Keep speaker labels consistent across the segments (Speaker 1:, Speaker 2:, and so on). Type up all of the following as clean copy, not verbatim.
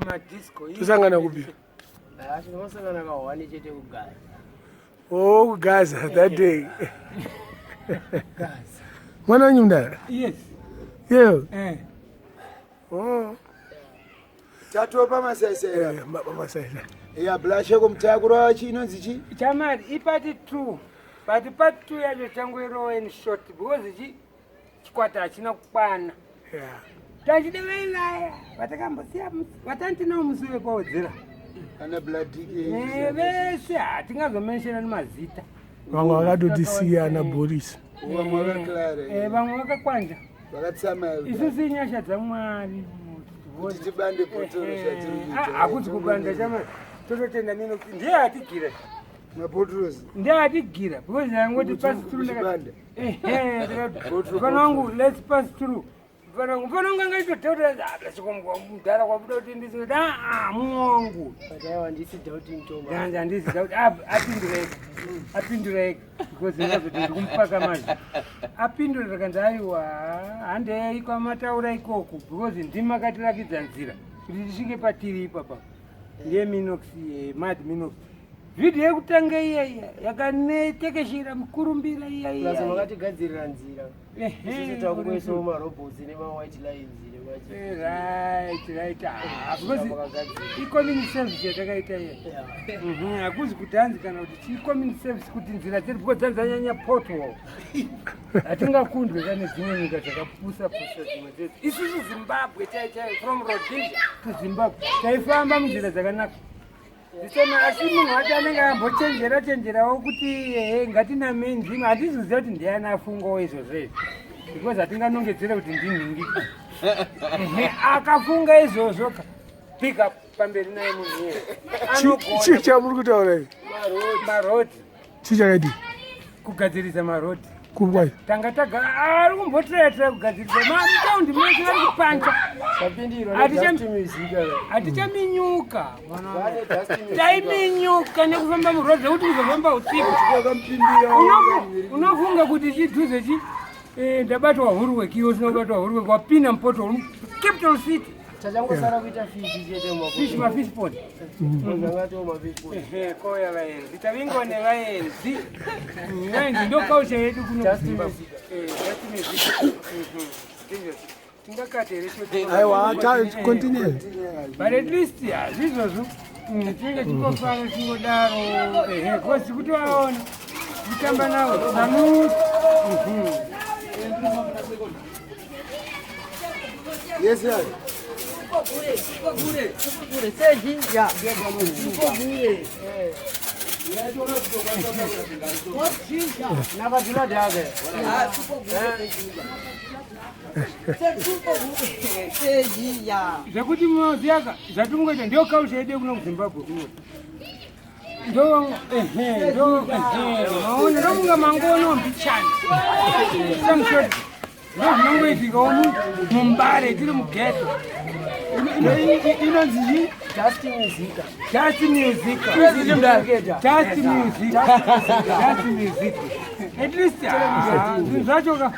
Speaker 1: Madisco.
Speaker 2: Tosangana kupi?
Speaker 3: Ah, tinosangana kahwani chete kuGaza.
Speaker 2: Oh, kuGaza that day. Mwana wenyu mudara?
Speaker 1: Yes.
Speaker 2: Yeah.
Speaker 1: Eh.
Speaker 2: Oh.
Speaker 4: Tatopa masaisera.
Speaker 2: Eh, masaisera.
Speaker 4: Ya blashe kumtakura chi inonzi chi?
Speaker 1: Chamari ipart 2. But part 2 yacho changoirowa in short because chi chikwata hachina kukwana.
Speaker 2: Yeah.
Speaker 1: Tachida vaivaya vatakambosiya vatantinawo musi wekwaodzera.
Speaker 4: Ana bladiki.
Speaker 1: Eh, vese hatingazomenshena nemazita.
Speaker 2: Vamwe vakatotisiya ana Boris.
Speaker 4: Vamwe vakaklara.
Speaker 1: Eh, vamwe vakakwanja.
Speaker 4: Vakatsama.
Speaker 1: Isusu inyasha dzaMwari.
Speaker 4: Kuti tibande bhotoro zvatiri kuita.
Speaker 1: Hakuzi kubanda chama. Tototenda nino ndiye atigira.
Speaker 4: Mabhotoros.
Speaker 1: Ndiye atigira because angoti pass through
Speaker 4: Kuchibanda.
Speaker 1: Ehe, ndikati, mfana wangu let's pass through. Mfana wangu, mfana wangu angaitotaura mudhara kwabuda kuti ndisi ah mumwe wangu.
Speaker 3: But aiwa, ndisi doubting Thomas.
Speaker 1: Ndanzi handisi doubt apindura ega. Apindura ega because ndakazoti ndikumupaka manje. Apindura takanzi aiwa handei kwamataura ikoko because ndimi makatirakidza nzira kuti tisvike patiri ipapa. Ndiye Minox, Mad Minox. Vhidhiyo yekutanga iya iya yakanetekeshera mukurumbira iya
Speaker 3: Plus
Speaker 1: iya.
Speaker 3: makatigadzirira nzira. Isusu takungoisawo marobots nema-white lines nemachi.
Speaker 1: Right. Ah, because
Speaker 3: Makagadzira.
Speaker 1: icommunity service yatakaita iya. Hakuzi kuti hanzi kana kuti chi community service kuti nzira dzedu because dzanzi dzanyanya pothole. Hatingakundwe kane dzimwe nyika dzakapusa pusa dzimwe dzedu. Isusu Zimbabwe chai chai from Rhodesia to Zimbabwe taifamba munzira dzakanaka. Zvisema asi munhu wacho anenge ambochenjera chenjerawo kuti ehe ngatinamei nzima hatizoziva kuti ndiani afungawo izvozvo izvi because hatinganongedzere kuti ndinhingi. Ehe, akafunga izvozvo ka pick up pamberi naye munhu iyeye.
Speaker 2: Chii chamuri kutaura ichi?
Speaker 1: Marodhi.
Speaker 2: Chii chakaiti?
Speaker 1: Kugadzirisa marodhi.
Speaker 2: Kukwai.
Speaker 1: Tanga tagara ari kumbotirayatira kugadzirisa mataundi mese vari kupancha.
Speaker 3: Tapindirwa nedust music.
Speaker 1: Hatichaminyuka mwana wangu.
Speaker 3: Vane dust music.
Speaker 1: Taiminyuka nekufamba murodhi zvekuti kuzofamba usiku.
Speaker 4: Vakampindira.
Speaker 1: Unofunga kuti chidhuze chi ndabatwa huruweki iwe usina kubatwa huruweki wapinda mupothole capital city.
Speaker 3: Chachangosara kuita fish chete
Speaker 1: Fish mafish pond.
Speaker 3: Zvangatiwo mafish pond.
Speaker 1: Ehe, koya vaenzi tavingwa nevaenzi. Vaenzi ndo culture yedu kuno
Speaker 3: Just
Speaker 1: kuZimbabwe.
Speaker 3: music.
Speaker 1: Eh, just music. Ndizvo. Tingakati here shoti?
Speaker 2: Aiwa, continue.
Speaker 1: But at least hazvizvozvo tinenge tichingofara tingodaro ehe because kutovaona kutamba navo salute.
Speaker 4: Yes, yeah.
Speaker 5: Kure, sejinja. Kure.
Speaker 3: Nakadzira dhake.
Speaker 5: Sejinja.
Speaker 1: Zvekuti munoziva zvatingoita ndiyo culture yedu yekuno kuZimbabwe kuno ndo ehe ndo ehe maona ndomunga mangono mbichana samusoti ndo zvinongoitikawo muMbare tiri mughetto.
Speaker 4: Inonzi chi?
Speaker 3: Dust music.
Speaker 1: Just music. Just music. Just music. At least zvinhu zvacho ka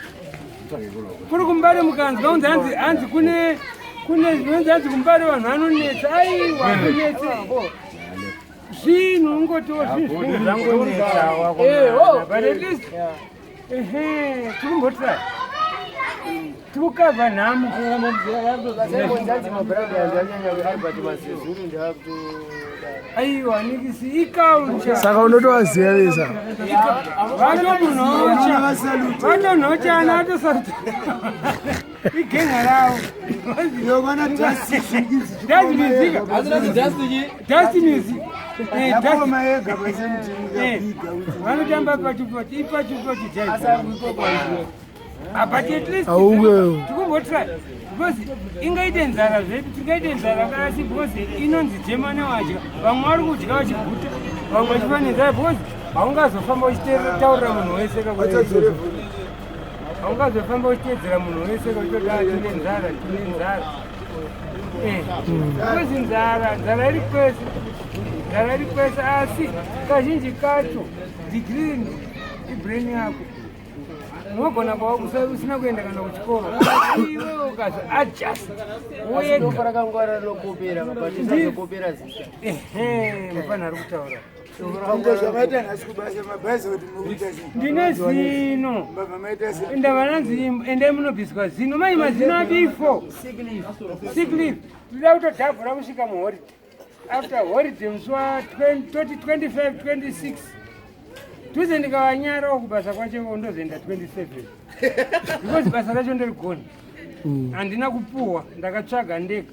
Speaker 1: kuri kuMbare mukanzwa kunzi hanzi kune zvinonzi hanzi kuMbare vanhu vanonetsa aiwa kunetse zvinhu ungotiwo zvinhu zvinenge zvangonetsawa, but at least ehe tirimbotira tikukavha nhamo.
Speaker 3: Zanzi mabrothers anyanya kuAlbert Masezuru ndakuto.
Speaker 1: Aiwa nikisi iculture.
Speaker 2: Saka unotovaziva vesa.
Speaker 1: Vatonhocha vatonhochana atosaruta igenga ravo.
Speaker 4: Yovana dust.
Speaker 1: Dust music. Dust music. Eh, dust.
Speaker 4: Yakoma yega pasemuti
Speaker 1: Eh,
Speaker 4: mukabiga kuti
Speaker 1: vanotamba pachupati ipachupati chaipo, but at least
Speaker 2: Auke.
Speaker 1: tikumbotry because ingaite nzara zvedu tingaite nzara kasi because inonzi jemane wadya vamwe vari kudya vachiguta vamwe vachifa nenzara because haungazofamba uchitaurira munhu wese kakuti haungazofamba uchiteedzera munhu wese kakuti "Ah, tine nzara, tine nzara." Eh, because nzara iri kwese, nzara iri kwese asi kazhinji kacho degree ibrain yako. Unogona kuva usina kuenda kana kuchikoro, iwe ukazo adjust wega.
Speaker 3: Dofo rakangwara rinokopera, but isazokopera zita.
Speaker 1: Ehe, mufana ari kutaura.
Speaker 4: Ngo zvamaita nhasi kubasa, mabhazi, kuti mukuita sei?
Speaker 1: Ndine zino.
Speaker 4: Mbabva maita sei?
Speaker 1: Ndava nanzi endai munobviswa zino. Mai, mazino acho ifo sick leave. Tinoda kutodhabhura kusvika muholiday. After holiday, musi wa 25, 26 tuze, ndikavanyarawo kubasa kwacho, ndozoenda 27, because basa racho ndirigona. Handina kupuhwa, ndakatsvaga ndega,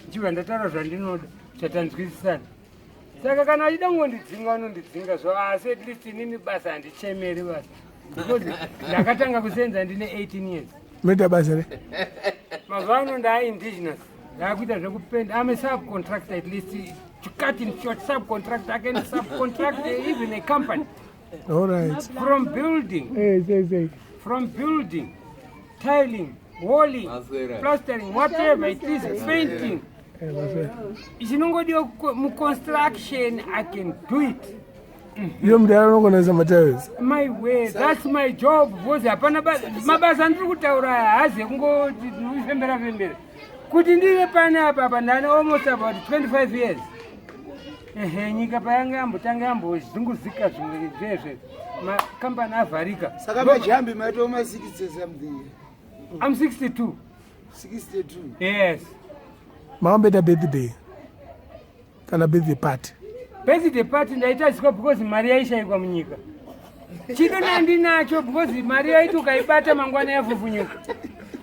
Speaker 1: ndichibva ndataura zvandinoda, zvatanzwisisana. Saka kana achida kungondidzinga, unondidzinga zvo, asi at least inini basa handichemeri basa, because ndakatanga kusenza ndine 18 years.
Speaker 2: Munoita basa re?
Speaker 1: Mazuva ano ndaa indigenous, ndaakuita zvekupenda. I'm a subcontractor. At least to cut in short, subcontractor. I can subcontract even a company.
Speaker 2: All right.
Speaker 1: From building,
Speaker 2: Eh, sei sei.
Speaker 1: from building, tiling, walling, plastering, whatever it is, painting.
Speaker 2: Eh, basa.
Speaker 1: Chinongodiwa muconstruction, I can do it.
Speaker 2: Iyo mudhara unokonesa matiles.
Speaker 1: My way, that's my job, because hapana mabasa andiri kutaura aya haazi ekungoti fembera fembera. Kuti ndive pane apa apa, ndane almost about 25 years. Ehe, nyika payanga yambotanga yambozunguzika, zvimwe zvezve makambani avharika.
Speaker 4: Saka majambi maitawo ma60 something?
Speaker 1: I'm 62.
Speaker 4: 62?
Speaker 1: Yes.
Speaker 2: Makamboita birthday kana birthday party?
Speaker 1: Birthday party ndaitadziswa because mari yaishayikwa munyika. Chido nandinacho, because mari yaiti ukaibata mangwana yafufunyuka,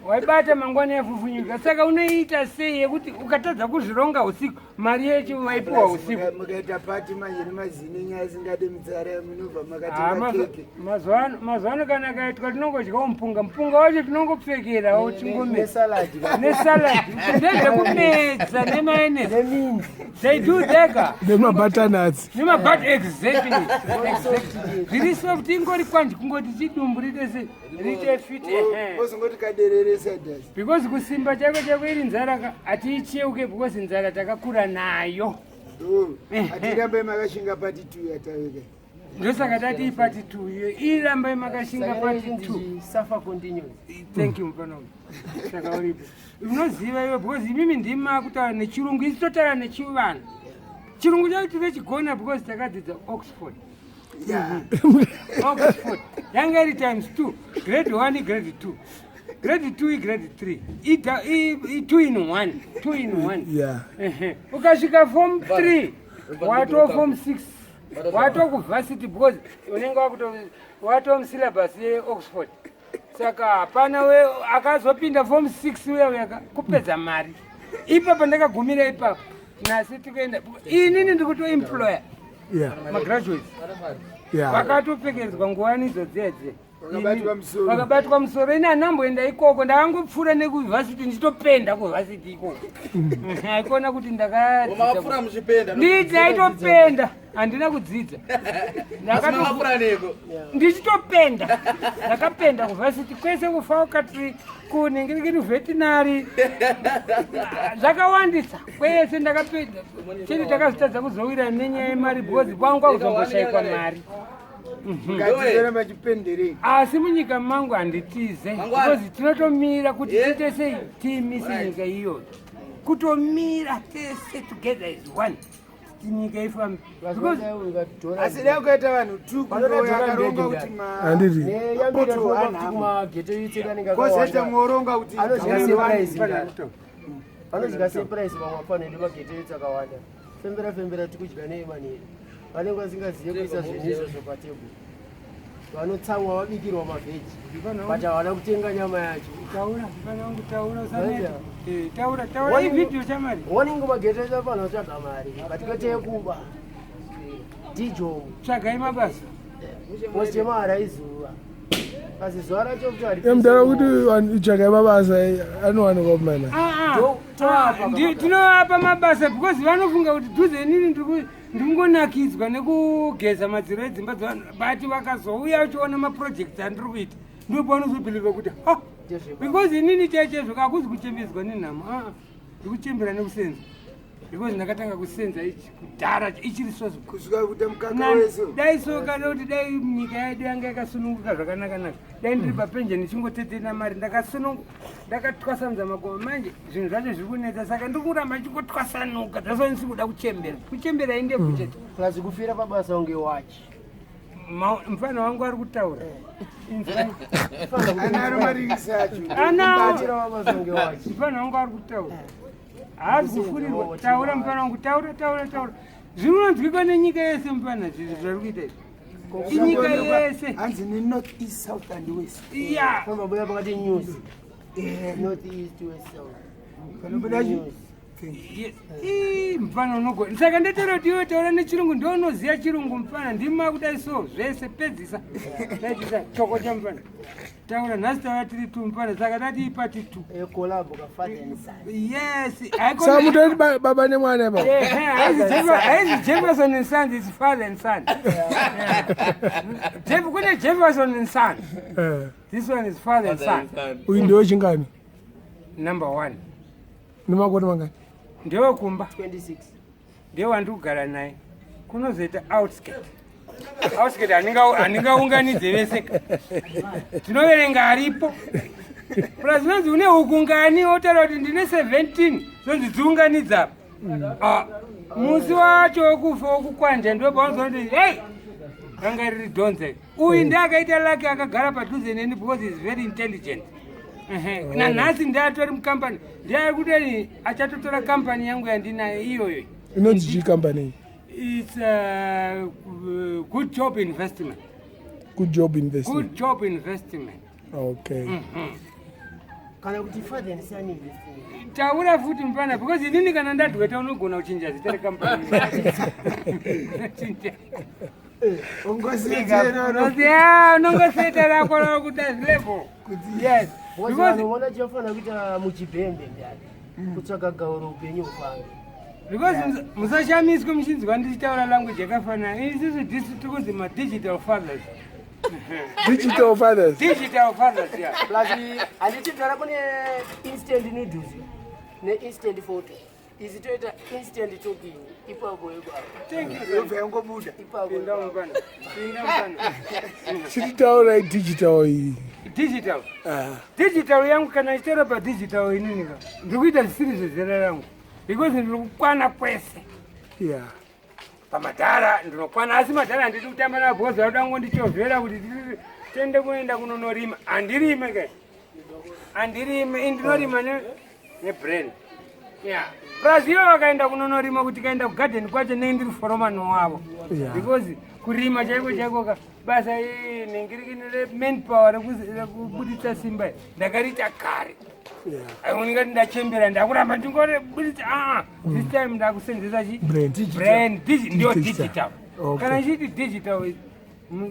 Speaker 1: waibata mangwana yafufunyuka. Saka unoiita sei yekuti ukatadza kuzvironga usiku, mari yacho waipiwa usiku?
Speaker 4: Mukaita party manje nemazino enyaya isingade mitsara, munobva
Speaker 1: Ah,
Speaker 4: makatenga keke.
Speaker 1: Mazuva ano kana kaitwa, tinongodyawo mupunga. Mupunga wacho tinongopfekerawo chingomedza.
Speaker 3: Nesalad.
Speaker 1: Nesalad, ndezvekumedza nemaenesi.
Speaker 3: Neminzi.
Speaker 1: They do dega.
Speaker 2: Nemabutternuts.
Speaker 1: Nemabat, exactly. Zviri soft, ingori kwanji, kungoti chidumbu riite se riite fit, ehe.
Speaker 4: Ozongoti kaderere sadasi.
Speaker 1: Because kusimba chako chako iri nzara hatiicheuke, because nzara takakura nayo.
Speaker 4: Hatirambe makashinga part 2 yataveka.
Speaker 1: Ndosaka tati ipart 2 iyo, irambai makashinga part 2.
Speaker 3: Suffer continues.
Speaker 1: Thank you, mufana. Saka uripo, unoziva iwe, because imimi ndimi makutaura nechirungu, isi totaura nechivanhu. Chirungu chacho tinochigona because takadzidza Oxford. Oxford yanga iri times 2, grade 1, grade 2, grade 2, igrade 3, 2 in 1, 2 in 1. Ehe. Ukasvika form 3, wato form 6, wato kuvarsity, because unenge wakuto wato musyllabus yeOxford. Saka hapana we akazopinda form 6 uya uyaka kupedza mari. Ipapa ndakagumira ipapo. Nasi tikuenda, inini ndikutoemploya magraduates vakatopfekedzwa nguwani idzo dzedze.
Speaker 4: Vakabatwa musoro.
Speaker 1: Vakabatwa musoro. Ini handamboenda ikoko, ndakangopfuura nekuvhasiti, ndichitopenda kuvhasiti ikoko. Aikona kuti ndakadzidza.
Speaker 6: Makapfuura muchipenda?
Speaker 1: Ndidzi aitopenda, handina kudzidza.
Speaker 6: Asi makapfuura neko?
Speaker 1: Ndichitopenda, ndakapenda kuvhasiti kwese, kufaculty, kuningirikiri, veterinary, zvakawandisa kwese ndakapenda. Chete takazotadza kuzowira nenyaya yemari, because kwangu kwakuzomboshayikwa mari.
Speaker 4: Mukatitora machipenderei.
Speaker 1: Asi munyika mangu handitize,
Speaker 6: Mangwana.
Speaker 1: because tinotomira kuti tiite sei, tiimise nyika iyoyo, kutomira tese together as one, kuti nyika ifambe, because
Speaker 4: Asi dai ukaita vanhu 2
Speaker 3: Vanoda
Speaker 4: akaronga
Speaker 3: dhora.
Speaker 4: kuti
Speaker 2: Handiti.
Speaker 3: Kumageto itse
Speaker 4: kozoita mworonga kuti
Speaker 3: Anodya surprise.
Speaker 1: Pana kuto.
Speaker 3: Vanodya surprise vamwe vafana nemageto itse akawanda. Fembera fembera, tikudya nei manheru. Vanenge vasingazive kuisa zvinhu izvozvo patebhuru. Vanotsamwa vabikirwa mavheji, but havana kutenga nyama yacho.
Speaker 1: Taura, mfana wangu, taura, usaneta. Eh, taura, taura, ivideo chamari.
Speaker 3: Warning, mageto itse afana kutsvaga mari, but kwete yekuba dijomu.
Speaker 1: Tsvagai mabasa.
Speaker 3: Mochemara izuva, asi zuva racho kuti haripisi.
Speaker 2: Mudhara, kuti vanhu tsvakai mabasa, anowanikwa kumana.
Speaker 1: Ah, ah.
Speaker 3: Toapa
Speaker 1: Ah, tinovapa mabasa, because vanofunga kuti dhuze inini ndikungonakidzwa nekugeza madziro edzimba dzevanhu, but vakazouya uchiona maprojects andiri kuita, ndipo pavanozobhilivha kuti ha, because inini chaizvo kakuzi kuchembedzwa nenhamo. Aa, ndikuchembera nekusenza. Because ndakatanga kusenza ichi kudhara ichiri soso.
Speaker 4: Kusvika kuita mukaka wese.
Speaker 1: Dai so kana kuti dai nyika yedu yanga yakasununguka zvakanaka-naka. Dai ndiri papenjeni ndichingotetena mari ndakasunungu ndakatwasanudza makomo manje zvinhu zvacho zviri kunetsa saka ndiri kuramba ndichingotwasanuka that's why ndisi kuda kuchembera. Kuchembera indebvu chete.
Speaker 3: Plus kufira pabasa unge wachi.
Speaker 1: Mfana wangu ari kutaura. Inzwai.
Speaker 4: Anaro marikisi acho.
Speaker 1: Anawo.
Speaker 3: Kufira pabasa unge wachi.
Speaker 1: Mfana wangu ari kutaura. Haazi kufurirwa. Taura mfana wangu, taura taura taura. Zvinonzwikwa nenyika yese mfana zvinhu zvari kuita izvi. Inyika yese.
Speaker 4: Hanzi ni north east south and west.
Speaker 1: Iya.
Speaker 3: Pambabuya pakati news. North east west south.
Speaker 4: Panobuda chi?
Speaker 3: News.
Speaker 1: Yes. Ii, mfana unogona. Saka ndetaura kuti iwe taura nechirungu ndio unoziva chirungu mfana. Ndima kudai so zvese pedzisa. Pedzisa choko cha mfana. Taura nhasi taura tiri tu mfana saka tati ipati tu.
Speaker 3: Collab ka father and son.
Speaker 1: Yes.
Speaker 2: Saka mutori baba nemwana ipapo.
Speaker 1: Haizi Jefferson and Sons, it's father and son. Jeff, kune Jefferson and son. This one is father and son.
Speaker 2: Uyu ndiwe chingani?
Speaker 1: Number one.
Speaker 2: Nemakore mangani?
Speaker 1: Ndewekumba.
Speaker 3: 26.
Speaker 1: Ndiye wandiri kugara naye. Kunozoita outskirt. Outskirt handingaunganidze vese. Tinoverenga aripo. Plus unonzi une huku ngani wotaura kuti ndine 17 zonzi dziunganidza apa. Ah, musi wacho wekufa wekukwanja ndipo paunozoona kuti hey ranga riri dhonze. Uyu ndiye akaita laki akagara padhuze neni because he is very intelligent. Ehe, nanhasi ndiye atori mukampani ndiye ari kudeni achatotora kampani yangu yandinayo iyoyo.
Speaker 2: Inonzi chii company iyi?
Speaker 1: It's a good job investment.
Speaker 2: Good job investment.
Speaker 1: Good job investment.
Speaker 2: Okay.
Speaker 3: Kana kuti father and son investment.
Speaker 1: Taura futi mfana because inini kana ndadweta unogona kuchinja zita rekampani. Chinja.
Speaker 4: Ungosiyana.
Speaker 1: Yeah, unongoseta rako rakuda level. Yes.
Speaker 3: Because
Speaker 1: Because
Speaker 3: vanhu vona chinofanira kuita muchibhembe ndani. Kutsvaga gauro upenyu hufambe.
Speaker 1: because musashamiswe muchinzwa ndichitaura language yakafanana. Isusu disu tiri kunzi ma-digital fathers.
Speaker 2: Digital fathers.
Speaker 1: Digital fathers, yeah.
Speaker 3: Plus handiti mdara kune instant noodles neinstant photo. Izi toita instant talking ipapo ipapo.
Speaker 1: Thank you.
Speaker 4: Yobva yangobuda.
Speaker 3: Ipapo.
Speaker 1: Pinda
Speaker 3: ipapo.
Speaker 1: mfana. Pinda mfana.
Speaker 2: Chititaurai digital iyi.
Speaker 1: Digital.
Speaker 2: Ah.
Speaker 1: Digital yangu kana ichitaura padigital inini ka ndiri kuita zvisiri zvezera rangu because ndiri kukwana kwese.
Speaker 2: Yeah.
Speaker 1: Pamadhara ndinokwana asi madhara handidi kutamba navo because vakuda kungondichovhera kuti tiende kuenda kunonorima. Handirime ke. Handirime, ini ndinorima nebrain. Yeah. Plus ivo vakaenda kunonorima kuti kaenda kugadheni kwacho nei ndiri foromani wavo.
Speaker 2: Yeah.
Speaker 1: Because kurima chaiko chaiko ka basa nengirikini remanpower rekubuditsa simba iri, ndakariita kare.
Speaker 2: Yeah.
Speaker 1: Aioni ndachembera ndakuramba ndingorebuditsa aa this time ndakusenzesa chi
Speaker 2: Brain.
Speaker 1: brain ndiyo
Speaker 2: Digital.
Speaker 1: digital.
Speaker 2: Okay.
Speaker 1: Kana ichiti digital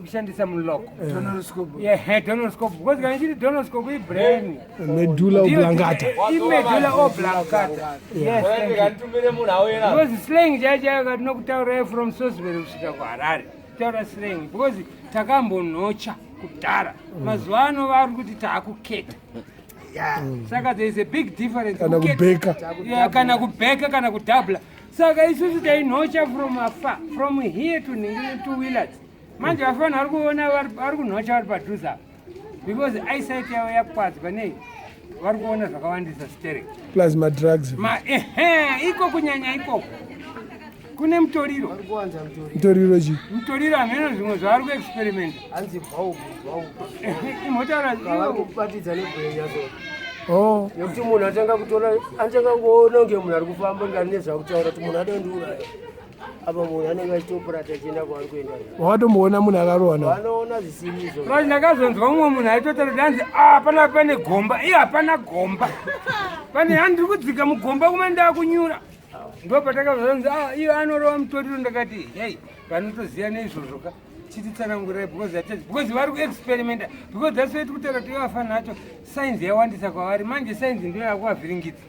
Speaker 1: kushandisa muloko.
Speaker 4: Tonoscope.
Speaker 1: Yeah, donoscope because kana ichiti donoscope ibrain.
Speaker 2: Medulla oblongata.
Speaker 1: Imedula oblongata. Yes, thank you.
Speaker 6: Nditumire munhu auye nazo.
Speaker 1: Because slang chaiyo chaiyo katinokutaurai from Salisbury kusvika kuHarare. Taura slang because takambonhocha kudhara. Mazuva ano vari kuti taakuketa. Saka there is a big difference.
Speaker 2: Kana
Speaker 1: Kuketa-
Speaker 2: kubheka.
Speaker 1: Yeah, kana kubheka kana kudhabla. Saka isusu tainhocha from afar, from here to Ningini to Willard. Manje vafana vari kuona vari kunhocha vari padhuze apa. Because eyesight yavo yakwadzwa nei vari kuona zvakawandisa sterek.
Speaker 2: Plus madrugs.
Speaker 1: Ma ehe iko kunyanya ikoko kune mutoriro.
Speaker 3: Vari kuwanza mutoriro.
Speaker 2: Mutoriro chi?
Speaker 1: Mutoriro hameno zvimwe zvavari kuexperimenta.
Speaker 3: Hanzi bhaubu bhaubu.
Speaker 1: Imotaura
Speaker 3: Vari kubatidza nebwenya so.
Speaker 2: Oh.
Speaker 3: Nekuti munhu atanga kutora anotanga kuona kunge munhu ari kufamba ngani nezvakutaura kuti munhu adondiuraya. Apa munhu anenge achitopurata achienda kwaari kuenda.
Speaker 2: Wakatomboona munhu akarohwa nawo.
Speaker 3: Vanoona zvisiri izvo.
Speaker 1: Plus ndakazonzwa mumwe munhu aitotaura kuti hanzi ah pana pane gomba. Iye hapana gomba. Pane handiri kudzika mugomba kuma ndakunyura. Ndo patakazonzi ah iye anorova mutoriro ndakati hey vanotoziva neizvozvo ka chititsanangurai because hatezi because vari kuexperimenta because that's why tikutaura kuti vafana acho science yawandisa kwavari manje science ndiyo yakuvavhiringidza.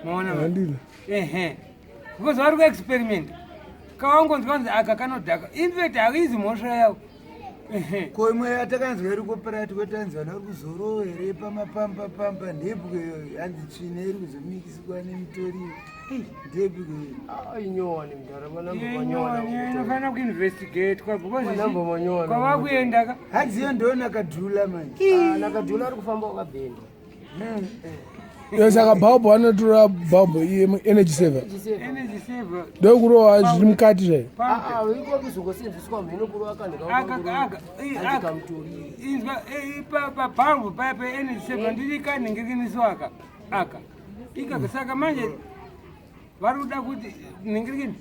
Speaker 1: Maona manje?
Speaker 2: Handina.
Speaker 1: Ehe. Because vari kuexperimenta. Kawangonzwa kunzi aka kanodhaka. In fact haizi mhosva yavo.
Speaker 4: Ko imwe yatakanzwa iri koperati kwetanzi vana vari kuzorowa here pamapamba pamba ndepiko iyoyo? Hanzi tsvina iri kuzomikiswa nemitoriro. Ndepiko iyoyo?
Speaker 3: Ah, inyowani mudhara, manamba manyowani.
Speaker 1: Inofanira kuinvestigatwa because
Speaker 3: Manamba manyowani.
Speaker 1: kwavakuenda ka.
Speaker 4: Hanzi iyo ndoona kadhula manje.
Speaker 3: Ah, nakadhula ari kufamba wakabhenda.
Speaker 2: Yo, saka bhaubhu anotora bhaubhu iye energy saver.
Speaker 1: Energy saver.
Speaker 2: Ndokurowa zviri mukati zvayo.
Speaker 1: Powder.
Speaker 3: Iko kuzongosenzeswa mhino kurova kanhu.
Speaker 1: Aka aka aka inzwa pabhalbhu paya peenergy saver ndiri kanhingirikiniso aka aka ikaka. Saka manje vari kuda kuti nhingirikini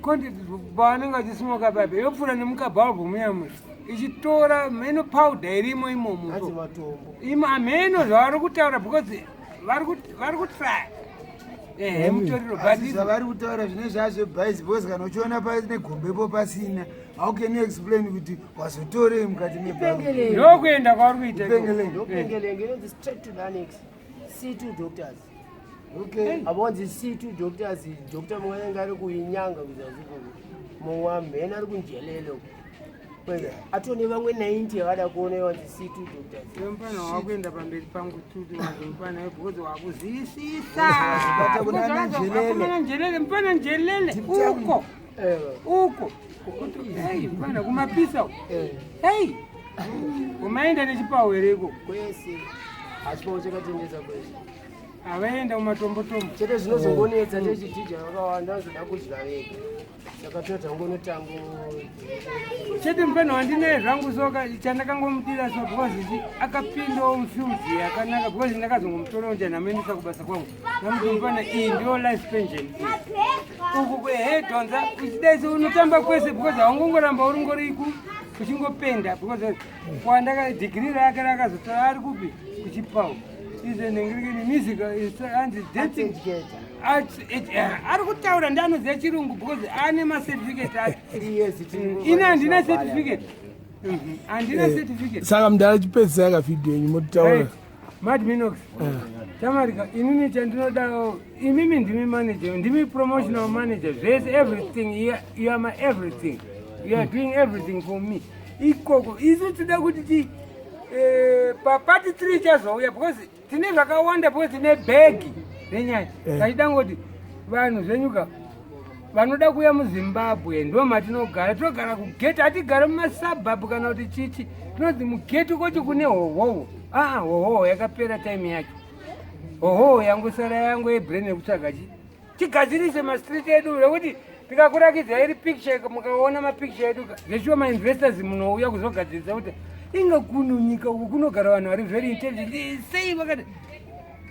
Speaker 1: content pavanenge vachisimoka paipa yopfuura nemukabhalbhu muya muya ichitora mheno powder irimo imomo.
Speaker 3: Hanzi matombo.
Speaker 1: Imo hameno zvavari kutaura because vari kutrya ehe mutoriro.
Speaker 4: Asi
Speaker 1: But
Speaker 4: zvavari kutaura zvine zvazvo bhaisi because kana uchiona pane gombepo pasina, how can you explain kuti wazotorei mukati mebhaibheri?
Speaker 3: Ipengelenge.
Speaker 1: Ndokuenda kwavari kuita ikoko.
Speaker 4: Ipengelenge.
Speaker 3: Ndopengelenge inonzi straight to the annex C2 doctors.
Speaker 4: Okay.
Speaker 3: Abonzi C2 doctors, doctor mumwe anenge ari kuinyanga kuzasi uku, mumwe amhene ari kunjelele uku. Atone vamwe 90 avada kuona iwanzi C2 doctors.
Speaker 1: Iwe mupana wakuenda pamberi pangu tuti mupana because wakuzisisa.
Speaker 4: Bata kuna ana Njelele.
Speaker 1: Kuna njelele, mupana njelele uko uko. Hey, mupana kumapisa uko. Hey, umaenda nechipawo here iko?
Speaker 3: Kwese, achipawo chakatendesa kwese.
Speaker 1: Havaenda kumatombotombo.
Speaker 3: Chete zvinozongonetsa ndechidhija vakawanda vanozoda kudya vega, saka totangonotango.
Speaker 1: Chete mupana wandinaye zvangu soka chandakangomudira so because ichi akapindawo mufield yakanaka because ndakazongomutorawo njanamuendesa kubasa kwangu, namuti mupana iyi ndiyo life pension iyi uku kwehedhonza uchidai so unotamba kwese because haungongoramba uri ngoriku uchingopenda because kwandaka dhigiri rake rakazotora ari kupi kuchipau ize nengirikini music anzi dancing ari kutaura ndianoziva chirungu because ane macertificate ake. Ini handina certificate. Handina certificate.
Speaker 2: Saka mudhara, chipedzisai kavhidhiyo yenyu motaura.
Speaker 1: Right. Mad Minox chamarika, inini chandinodawo imimi ndimi manager, ndimi promotional manager, zvese everything. You are my everything, you are doing everything for me ikoko. Isu tinoda kuti ti papart 3 chazouya because tine zvakawanda because tine bhegi renyaya. Tachida ngoti vanhu zvenyuka vanoda kuuya muZimbabwe ndo matinogara, tinogara kughetto, hatigari mumasuburbs kana kuti chichi tinonzi mughetto koti kune hohoho. Aa, hohoho yakapera time yacho. Hohoho yangosara yangu yebrain yekutsvaga chi tigadzirise mastreet edu nekuti tikakurakidza iri picture, mukaona mapicture edu zveshuwa mainvestors munouya kuzogadzirisa kuti inga kuno nyika uku kunogara vanhu vari very intelligent sei vakati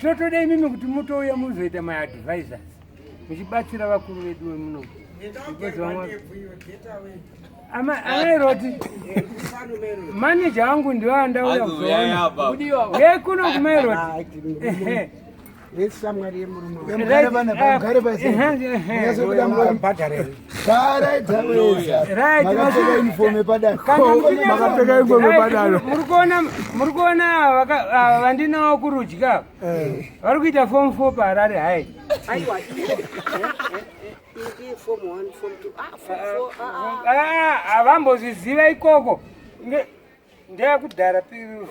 Speaker 1: totoda imimi kuti mutouya muzoita maadvisors muchibatsira vakuru vedu vemuno because vamwe amairoti manager wangu ndiwo andauya kuzoona yekuno kumairoti.
Speaker 7: Neshamwari yemurume.
Speaker 4: Mugare vana, mugare pasi. Munyazobuda Garai dzaweza.
Speaker 1: Right.
Speaker 4: Makapfeka uniform yepadare.
Speaker 2: Makapfeka uniform yepadare.
Speaker 1: Muri kuona ava vandinawo kurudyi ava vari kuita form 4 paHarare High.
Speaker 7: Aiwa, ii form 1, form 2, ah, form 4, ah.
Speaker 1: Ah, havambozviziva ikoko. Ndeyakudhara.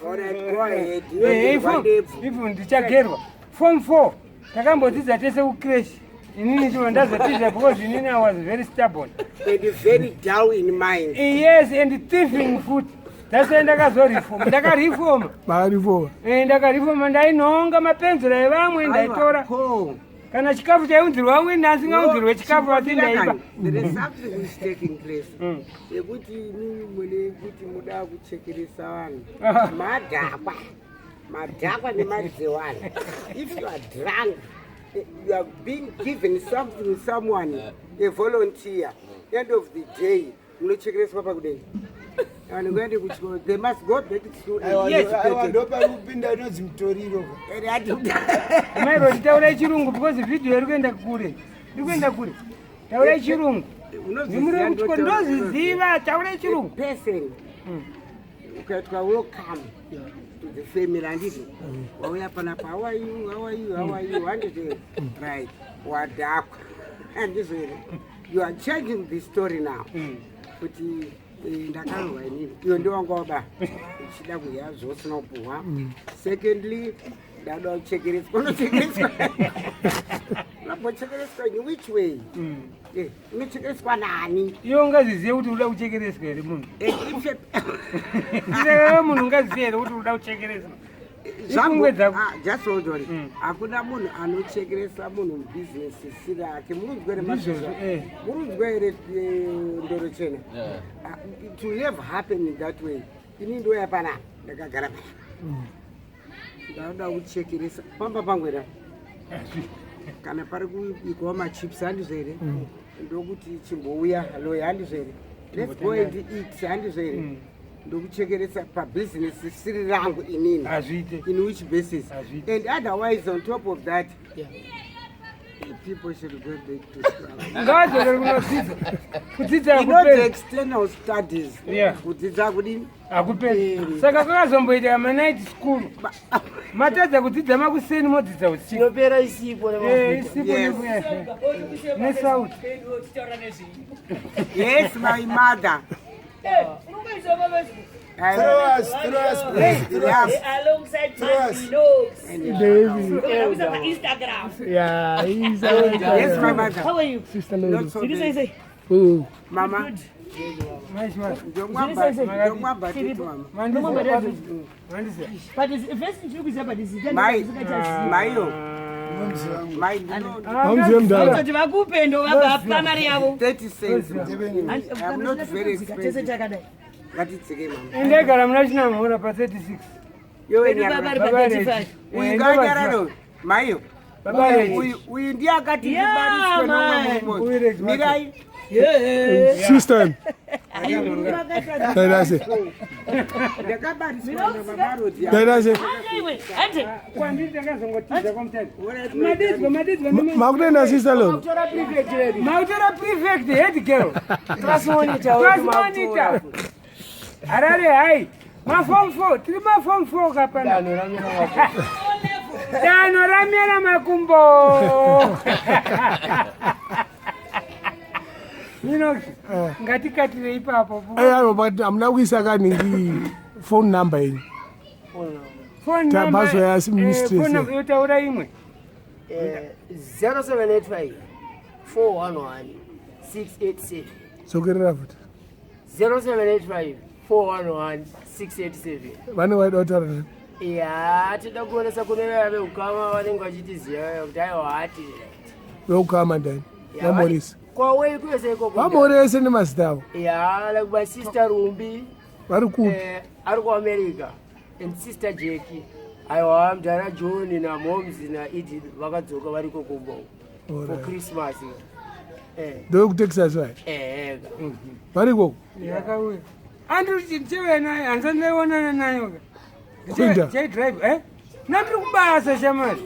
Speaker 7: Alright, go ahead. Ndebvu.
Speaker 1: If ndichagerwa form 4 takambodzidza tese kucreche. Inini chiro ndazotiza because inini I was very stubborn.
Speaker 7: And very dull in mind.
Speaker 1: Yes, and thieving futi. That's why ndakazoreforma, ndakareforma.
Speaker 2: Makarifoma.
Speaker 1: Ndakareforma, ndainhonga mapenzura evamwe, ndaitora kana chikafu chaiunzirwa vamwe, ndasingaunzirwe chikafu asi ndaiba.
Speaker 7: There is something which is taking place yekuti imimi mune kuti muda kuchekeresa vanhu madhakwa, madhakwa nemadzewani. If you are drunk, you are being given something, someone a volunteer, end of the day munochekereswa pakudei. Vanhu kuende kuchikoro, they must go back to school and be
Speaker 4: Aiwa,
Speaker 7: educated.
Speaker 4: ndo pari kupinda inonzi mutoriro.
Speaker 1: Mairoti, taurai chirungu because vhidhiyo iri kuenda kure, iri kuenda kure. Taurai chirungu. Ndimuri kuchikoro, ndozviziva, taurai chirungu.
Speaker 7: Person ukaitwa welcome to the family, handiti wauya panapa, "How are you? How are you? How are you?" Handiti right, wadhakwa, handizvo here? You are changing the story now kuti Eh, ndakarwa inini iyo ndiwanga waba uchida kudya zvausina kupuhwa. Secondly, ndada kuchekereswa. Unochekereswa, unombochekereswa in which way? Eh, unochekereswa nani?
Speaker 1: Iwe ungazizive kuti uda kuchekereswa here munhu?
Speaker 7: Eh, if-
Speaker 1: Iwe munhu ungazive here kuti uda kuchekereswa?
Speaker 7: Zvangu-
Speaker 1: Ipfungwe dzako.
Speaker 7: Ah, just hold on. Hakuna munhu anochekeresa munhu mubhizinesi siri ake. Murunzwa here?
Speaker 1: Ndizvozvo, eh.
Speaker 7: Murunzwa here, ndoro chena? Ah, it will never happen in that way. Ini ndoya panapa, ndakagara panapa, ndauda kuchekeresa pamba pangu here? Kana pari kubikwa machips, handizvo here? Ndokuti chimbouya loya, handizvo here? Let's go and eat, handizvo here? Ndokuchekeresa pabhizinesi siri rangu inini?
Speaker 1: Hazviite.
Speaker 7: In which basis?
Speaker 1: Hazviite.
Speaker 7: And otherwise, on top of that, people should go back to school.
Speaker 1: Ngavadzokere kunodzidza. Kudzidza
Speaker 7: You know, the
Speaker 1: hakuperi.
Speaker 7: external studies. Kudzidza kudini?
Speaker 1: Hakuperi. Saka kwakazomboita manight school, matadza kudzidza makuseni, modzidza usiku.
Speaker 3: Tinopera isipo.
Speaker 1: Eh, isipo.
Speaker 7: Yes.
Speaker 1: Nesauti.
Speaker 7: Yes, my mother.
Speaker 4: Throw us, throw us, please, throw us.
Speaker 8: Alongside
Speaker 4: Throw us.
Speaker 2: David.
Speaker 8: Instagram.
Speaker 2: Yeah, he's
Speaker 7: Yes, my mother.
Speaker 8: How are you?
Speaker 2: Sister Lolo.
Speaker 7: Not so
Speaker 8: Did you say
Speaker 7: bad.
Speaker 8: say?
Speaker 2: Oh.
Speaker 7: Mama. Ndomwamba tete, mama.
Speaker 8: But it's first ndiri but it's
Speaker 7: Mai, maiyo. Mai,
Speaker 2: Hamuzive mudhara.
Speaker 8: Kuti vakupe ndo vabva mari yavo.
Speaker 7: 30 cents. I'm not very
Speaker 8: Tese
Speaker 7: expensive.
Speaker 8: takadai.
Speaker 7: Ngatitsike, mama.
Speaker 1: Indagara muna Chinamhora pa36.
Speaker 7: Yowe
Speaker 8: Vedu baba
Speaker 7: nyarara.
Speaker 8: vari pa 35.
Speaker 7: Uyu nganyararo. Maiyo.
Speaker 1: Baba Reji.
Speaker 7: Uyu ndiye akati
Speaker 8: Yeah,
Speaker 7: ndibariswe
Speaker 8: man.
Speaker 7: nomwe
Speaker 1: Uyu Reji.
Speaker 7: mumwe. Mirai.
Speaker 2: Sister. Daidase.
Speaker 7: Ndakabariswa nababa Rodi.
Speaker 2: Daidase.
Speaker 8: Iwe, ande.
Speaker 1: Kwandiri takazongotiza kwamutati. Madedzwa, madedzwa.
Speaker 2: Makutoenda, Sister Lolo.
Speaker 1: Mautora prefect, head girl.
Speaker 3: Class monitor.
Speaker 1: Class monitor. Harare hai. Mafom 4, tiri mafom 4 kapana.
Speaker 3: Danho ramera makumbo.
Speaker 1: Danho ramera makumbo. Inox, ngatikatire ipapo.
Speaker 2: Aiwa, but hamuna kuisa kaningi phone number yenyu.
Speaker 1: Phone number.
Speaker 2: Tabazo ya mistress,
Speaker 1: Phone number yotaura imwe.
Speaker 3: 0785 411 687.
Speaker 2: Dzokerera futi.
Speaker 3: 0785 411 687.
Speaker 2: Vane vaida kutaura nani?
Speaker 3: Ya, tinoda kuonesa kune vaya veukama vanenge vachitiziva kuti aiwa hati.
Speaker 2: Veukama ndani? Vamorisi.
Speaker 3: Kwawei kwese ikoko.
Speaker 2: Vamorese nemazita avo.
Speaker 3: Ya, like my sister Rumbi.
Speaker 2: Vari kupi?
Speaker 3: Eh, ari kuAmerica, and sister Jackie. Aiwa, mudhara John namoms naEdith vakadzoka vari kokumba for
Speaker 2: Alright.
Speaker 3: Christmas. Eh.
Speaker 2: NdevekuTexas vaya?
Speaker 3: Eh.
Speaker 2: Vari ikoko?
Speaker 1: Yakauya. Andrew chichewe naye, handisati ndaionana nayo.
Speaker 2: Kuita?
Speaker 1: Chaidrive, eh? Nandiri kubasa shamari.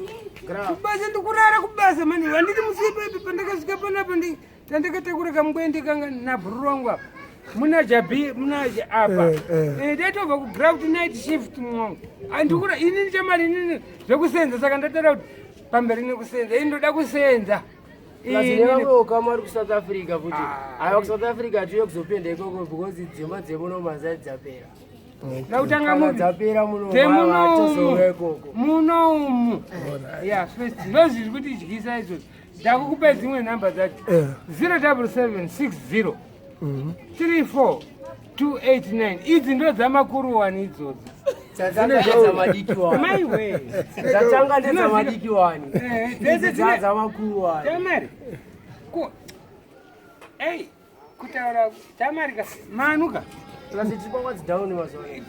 Speaker 1: Kubasa ndikurara kubasa mani. Handiti musipepi pandakasvika panapa ndi tandakatakura kamubwende kanga nabhururu wangu apa. Muna jabi, muna apa.
Speaker 2: Eh, eh.
Speaker 1: Eh, ndaitobva kugraft night shift mwangu. Andikura inini chamari inini zvekusenza, saka ndataura kuti pamberi nekusenza. Ini ndoda kusenza.
Speaker 3: Plus
Speaker 1: Inini-
Speaker 3: nevamwe ukama vari kuSouth Africa futi.
Speaker 1: Ah.
Speaker 3: Aiwa, kuSouth Africa hatiuye kuzopenda ikoko because dzimba dzemuno mazai dzapera.
Speaker 1: Ndakutanga
Speaker 3: Kana
Speaker 1: muvi.
Speaker 3: dzapera muno
Speaker 1: Dzemuno
Speaker 3: tozouya
Speaker 1: umu.
Speaker 3: ikoko.
Speaker 1: Muno umu. Ya, first ndozviri kutidyisa izvozvo. Ndakukupa dzimwe nhamba dzacho.
Speaker 2: Eh.
Speaker 1: 07760 34 289. Idzi ndo dzamakuru wani idzodzo.
Speaker 3: Dzatanga ndedzamadiki wani.
Speaker 1: Maiwe.
Speaker 3: Dzatanga ndedzamadiki wani.
Speaker 1: Eh, dzese
Speaker 3: Idzi
Speaker 1: dzine
Speaker 3: dzamakuru wani.
Speaker 1: Tamari. Ku Ei, kutaura Tamari ka manuka.
Speaker 3: Plus tiri paWhats down mazuva ano.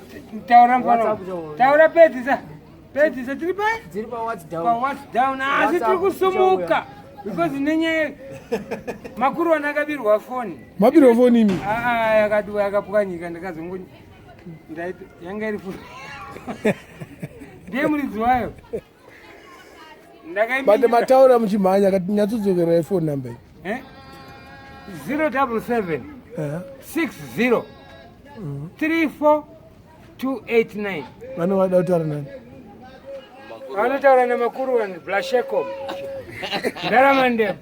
Speaker 1: Taura mfana.
Speaker 3: WhatsApp chawo.
Speaker 1: Taura pedzisa. Pedzisa tiri pa
Speaker 3: Dziri paWhats down.
Speaker 1: pawhats down, asi tiri
Speaker 3: WhatsApp
Speaker 1: kusumuka because nenyaya makuru ana akabirwa foni.
Speaker 2: Mabirwa foni imi?
Speaker 1: Aa, yakadiwa, yakapwanyika. Ndakazongo ndaiti yanga iri foni ndiye muridzi wayo.
Speaker 2: But
Speaker 1: Ndakaimira.
Speaker 2: mataura muchimhanya kati nyatsodzokerai phone number iyi.
Speaker 1: Eh? 077
Speaker 2: Eh.
Speaker 1: 60 34 289.
Speaker 2: Vane vaida kutaura nani?
Speaker 1: Vanotaura namakuru wani Blasheko Ndaramandebvu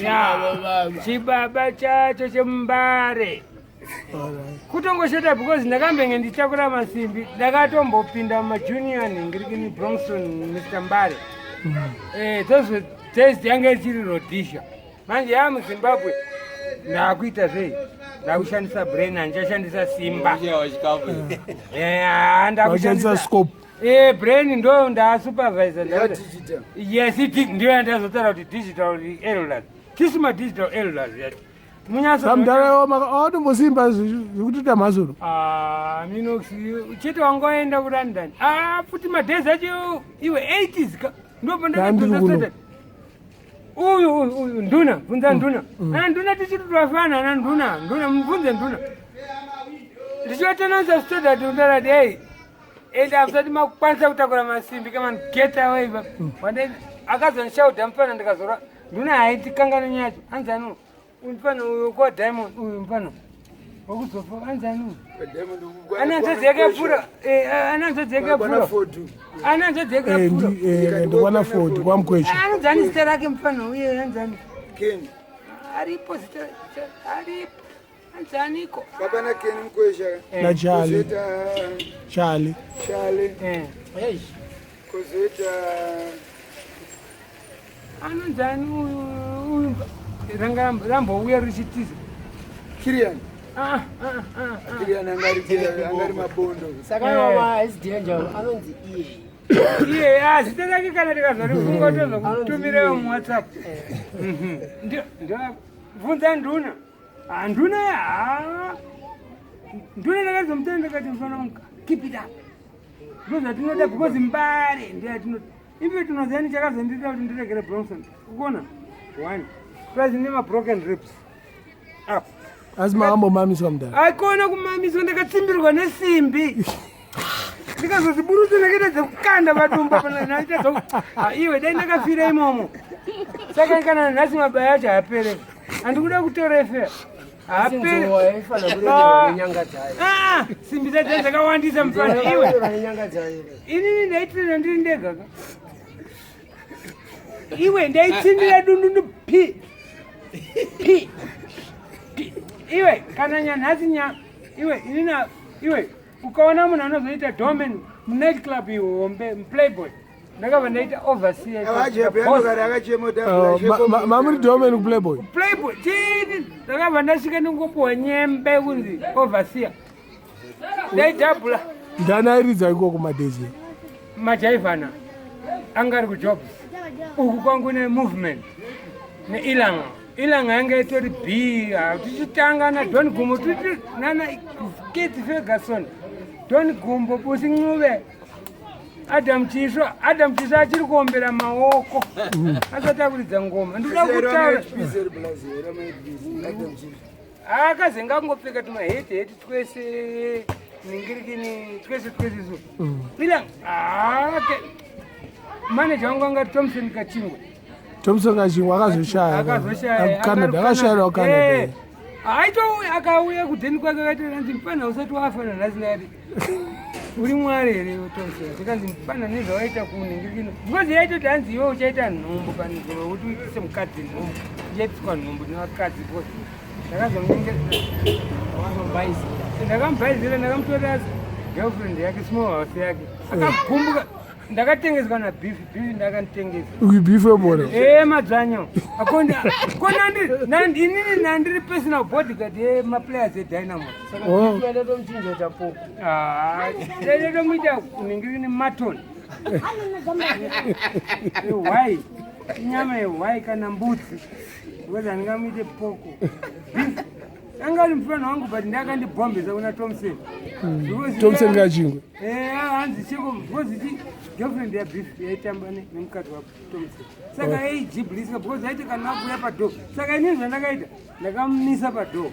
Speaker 1: ya chibaba chacho chemumbare. Kutongoshota because ndakambenge ndichakura masimbi, ndakatombopinda mumajunior nhingirikini Bronson Mr Mbare. Those days yange ichiri Rhodesia. Manje yaa muZimbabwe ndakuita zvei? Ndakushandisa brain, handichashandisa simba.
Speaker 2: Ndakushandisa scope.
Speaker 1: Brain ndo ndasupervisor. Yes, ndiyo yandazotaura kuti digital elders. Tisu madigital elders yati.
Speaker 2: Samudhara watombosimba zvekutoita mhasuro.
Speaker 1: Ah, Minox chete wangoenda kuLondon. Ah, futi madays acho iwe 80s ka. Ndipo ndakatoza. Uyu uyu uyu nduna, bvunza nduna. Ana nduna tichiti twafana ana nduna, nduna mubvunze nduna. Ndichivatananza standard ndara dei. Ende hamusati makukwanisa kutakura masimbi kama get away. Wande akazonishauda mufana ndikazora. Nduna haitikanganwe nyacho. Anzi ano mufana uyu kwa Diamond uyu mufana. Wakuzofa anzi ano. Ana nzodzi yakapfura. Ana nzodzi yakapfura. Ana nzodzi yakapfura.
Speaker 2: Ndikwana Ford kwaMukwesha.
Speaker 1: Anonzi ani zita rake mufana uye anzi ani?
Speaker 4: Ken.
Speaker 1: Aripo zita aripo. Anzi aniko?
Speaker 4: Baba na Ken Mukwesha.
Speaker 2: Na Charlie. Charlie.
Speaker 4: Charlie. Kozoita
Speaker 1: anonzi ani uyu ranga rambouya richitiza.
Speaker 4: Kirian. Kirian angari mabondo.
Speaker 3: Saka iwo ma-sdanger anonzi iye.
Speaker 1: Iye zita rake kana tikazorifunga tozokutumirewo muWhatsApp. Bvunza nduna. Nduna nduna ndakazomutenda ndakati mufana wangu keep it up. Ndozvatinoda because Mbare ndeyatinoda. Ive tinoziva chakazondiita kuti ndiregere Bronson. Ukuona? One. Plus nema broken ribs. Up.
Speaker 2: Asi makambomamiswa mudhara?
Speaker 1: Aikona kumamiswa, ndakatsimbirwa nesimbi. Ndikazoziburutsa ndakaita dzekukanda padumba naita iwe dai ndakafira imomo. Saka kana nhasi mabaya acho haapere. Handikuda kutora feya. Haapere. Simbi dzacho dzakawandisa mufana iwe. Inini ndaitirira ndiri ndega ka. Iwe ndaitsindira dundundu pi. Pi. Iwe kana nyanhasi nya iwe inina iwe ukaona munhu anozoita doorman munight club iwe hombe muPlayboy ndakabva ndaita overseer.
Speaker 2: Mamuri doorman kuPlayboy?
Speaker 1: Playboy chini ndakabva ndasvika ndingopuwa nyembe kunzi overseer ndaidhabhula.
Speaker 2: Ndanairidza ikoko madhezi?
Speaker 1: Majaivhana anga ari kujobs uku kwangu neMovement neIlanga. Ilanga yanga itori b tichitanga naDon Gumbo titi nana Keith Ferguson, Don Gumbo, Busi Ncube, Adam Chisvo. Adam Chisvo achiri kuombera maoko asati akuridza ngoma. Ndinoda kutaura akazenge angopfeka tumaheti heti twese ningirikini twese twese so Ilanga ake manager wangu anga Thompson Kachingwe.
Speaker 2: Thompson Kachingwe akazoshaya.
Speaker 1: Akazoshaya.
Speaker 2: Canada, akashayira kuCanada.
Speaker 1: Aitouya akauya kudheni kwake akati anzi mufana usati wafa nanhasi ndakati uri mwari here iwe Thompson? Tikanzi mufana nezvawaita kuningirikino because yaitoti hanzi iwe uchaita nhumbu panzvimbo yekuti uitise mukadzi nhumbu uchaitiswa nhumbu nevakadzi because ndakazomunyengerera ndakamubhaizira ndakamutorera girlfriend yake small house yake akagumbuka. Ndakatengeswa naBeef. Beef ndakanditengesa.
Speaker 2: Beef webora?
Speaker 1: Madzvanyo kona inini nandiri personal bodyguard yemaplayers eDynamo.
Speaker 3: Tomuchinja poko.
Speaker 1: Tomuita ningiri mutton ehwai, inyama yehwai kana mbudzi because handingamuite poko. Beef anga ari mufana wangu but ndakandibhombesa kuna Thompson.
Speaker 2: Thompson Kachingwe.
Speaker 1: Hanzi cheko because chi girlfriend yaBeef yaitamba nemukadzi waThompson saka yaijibhulisika because yaiti kana akuuya padoor. Saka inini zvandakaita ndakamumisa padoor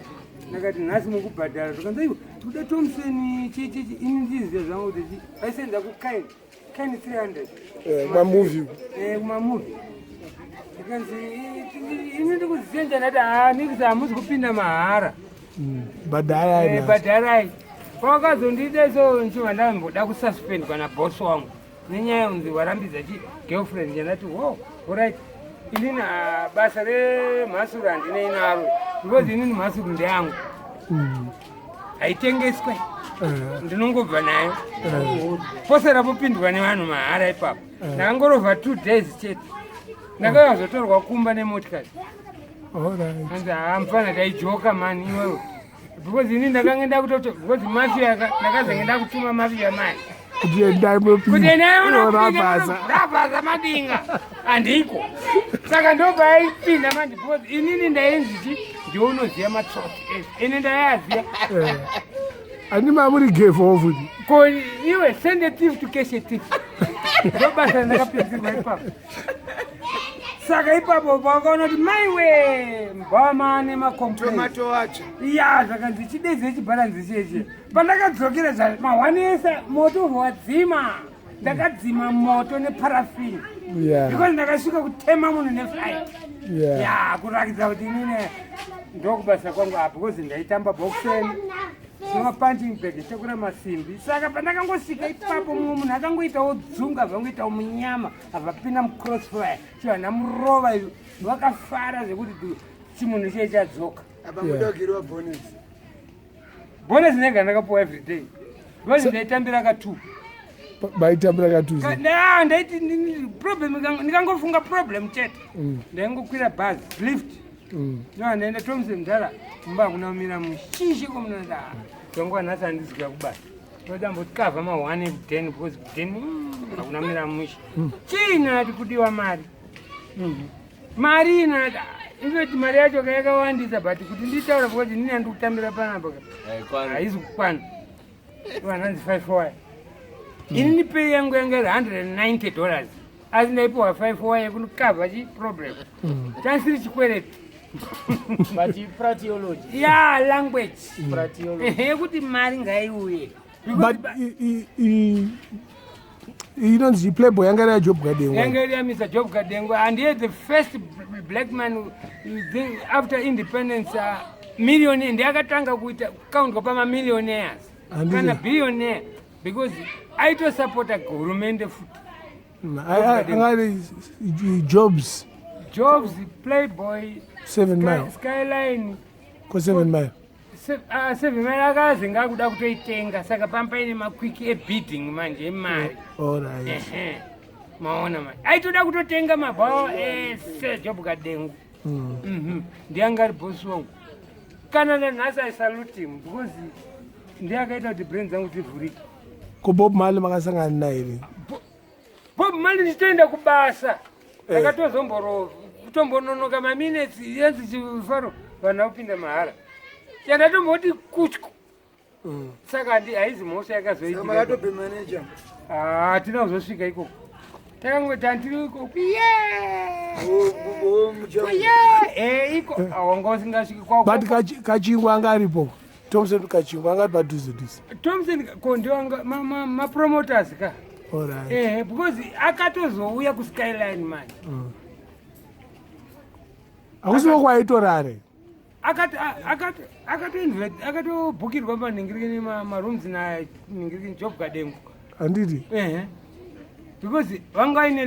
Speaker 1: ndakati nhasi mukubhadhara. Zvikanzi iwe tikuda Thompson chichichi ini ndiziva zvangu kuti chi vaisenza kuKine Kine 300.
Speaker 2: Mamovie.
Speaker 1: Kumamovie ndikanzi ini ndikuzisenja ndati ha nikuti hamuzi kupinda mahara.
Speaker 2: Bhadharai.
Speaker 1: Bhadharai. Kwakazondiita so ndichibva ndamboda kususpendwa naboss wangu nenyaya yunzi warambidza chi girlfriend. Ndati wo alright, inini basa remhasuru handinei naro because inini mhasuru ndeyangu. Haitengeswe, ndinongobva nayo. Pose rapopindwa nevanhu mahara ipapo. Ndakangorovha 2 days chete, ndakauya kuzotorwa kumba nemotikari. Hanzi, "Haa, mufana, taijoka mani iwewe," because ini ndakanga ndakutoto, because mafia ndakazenge ndakutuma mafia mani
Speaker 2: kuti endai
Speaker 1: kuti endai.
Speaker 2: Rabhaza.
Speaker 1: Rabhaza madinga handiko. Saka ndobva aipinda manje, because inini ndainzi chi ndiwe unoziva matsotsi ese, ine ndaiaziva.
Speaker 2: Handi mamuri gevo futi?
Speaker 1: Ko iwe, send a thief to catch a thief, ndo basa randakapinzirwa ipapo. Saka ipapo pakaona kuti maiwe mbama nemacomplaints.
Speaker 4: Tomato wacho.
Speaker 1: Ya, zvakanzi chideze chibharanzi cheche. Pandakadzokera zva mahwani ese moto wadzima, ndakadzima moto neparafini because ndakasvika kutema munhu neflight. Ya, kurakidza kuti inini ndokubasa kwangu apa, because ndaitamba boxing, sinova punching bag, tekura masimbi. Saka pandakangosvika ipapo, mumwe munhu akangoitawo dzunga, vangoitawo munyama, avapinda mucrossfire, chivana murova, vakafara zvekuti chimunhu chiye chadzoka.
Speaker 4: Apa mudogirwa bonus.
Speaker 1: Bonus ndega ndakapuwa everyday because ndaitambira ka2.
Speaker 2: Maitambira katuzi?
Speaker 1: Ndaiti problem ndikangofunga problem chete, ndaingokwira bhazi, lift. No, ndaenda Thomson, mudhara, mumba hakuna kumira mushishi komunoda tonguva nhasi handisi kuya kubasa, todambotikavha ma1 ekuden because kuden hakuna kumira mushe. Chii ati kudiwa mari? Mari ina inoti mari yacho yakawandisa, but kuti nditaura, because inini handiri kutambira panapa haizi kukwana. Vananzi 5 wire, inini pay yangu yanga iri $190, asi ndaipiwa 5 wire yekundokavha chiproblem chansiri chikwereti.
Speaker 3: But pratiology.
Speaker 1: Ya, language.
Speaker 3: Pratiology.
Speaker 1: Yekuti mari ngaiuye.
Speaker 2: But inonzi Playboy yanga iri yaJob Kadengo?
Speaker 1: Yange iri yaMr Job Kadengo, and he the first black man after independence, millionaire. Ndiakatanga kuita kukaundwa pamamillionaires kana billionaire, because aitosapota hurumende futi.
Speaker 2: Anga ari Jobs.
Speaker 1: Jobs, Playboy.
Speaker 2: Seven Mile.
Speaker 1: Skyline.
Speaker 2: Ko Seven Mile?
Speaker 1: Seven Mile akazinga akuda kutoitenga, saka pampaine makwiki ebidding manje emari.
Speaker 2: Alright.
Speaker 1: Maona manje aitoda kutotenga mabhawa ese Job Kadengu. Ndianga ari bosi wangu. Kana nanhasi I salute him, because ndiye akaita kuti brain dzangu dzivhurike.
Speaker 2: Ko Bob Marley makasangana naye here?
Speaker 1: Bob Marley ndichitoenda kubasa, ndakatozomboro kutombononoka maminutes yenzi chifaro, vanhu vakupinda mahara, chandatomboti kutyu. Saka haizi mhosva yakazoitika.
Speaker 4: Makatobe manager?
Speaker 1: Hatina kuzosvika ikoko, takangoti handiri ikoko ye ye iko wanga usingasviki.
Speaker 2: But Kachingwa anga aripo? Thompson Kachingwa anga ari padhuze dhuze?
Speaker 1: Thompson ko ndiwanga mapromoters ka. Ehe, because akatozouya kuSkyline manje.
Speaker 2: Hakusiwo kwaitorare?
Speaker 1: Akatobhukirwa manhingirikini marooms nanhingirikini Job Kadengu.
Speaker 2: Handiti?
Speaker 1: Ehe, because vanga vaine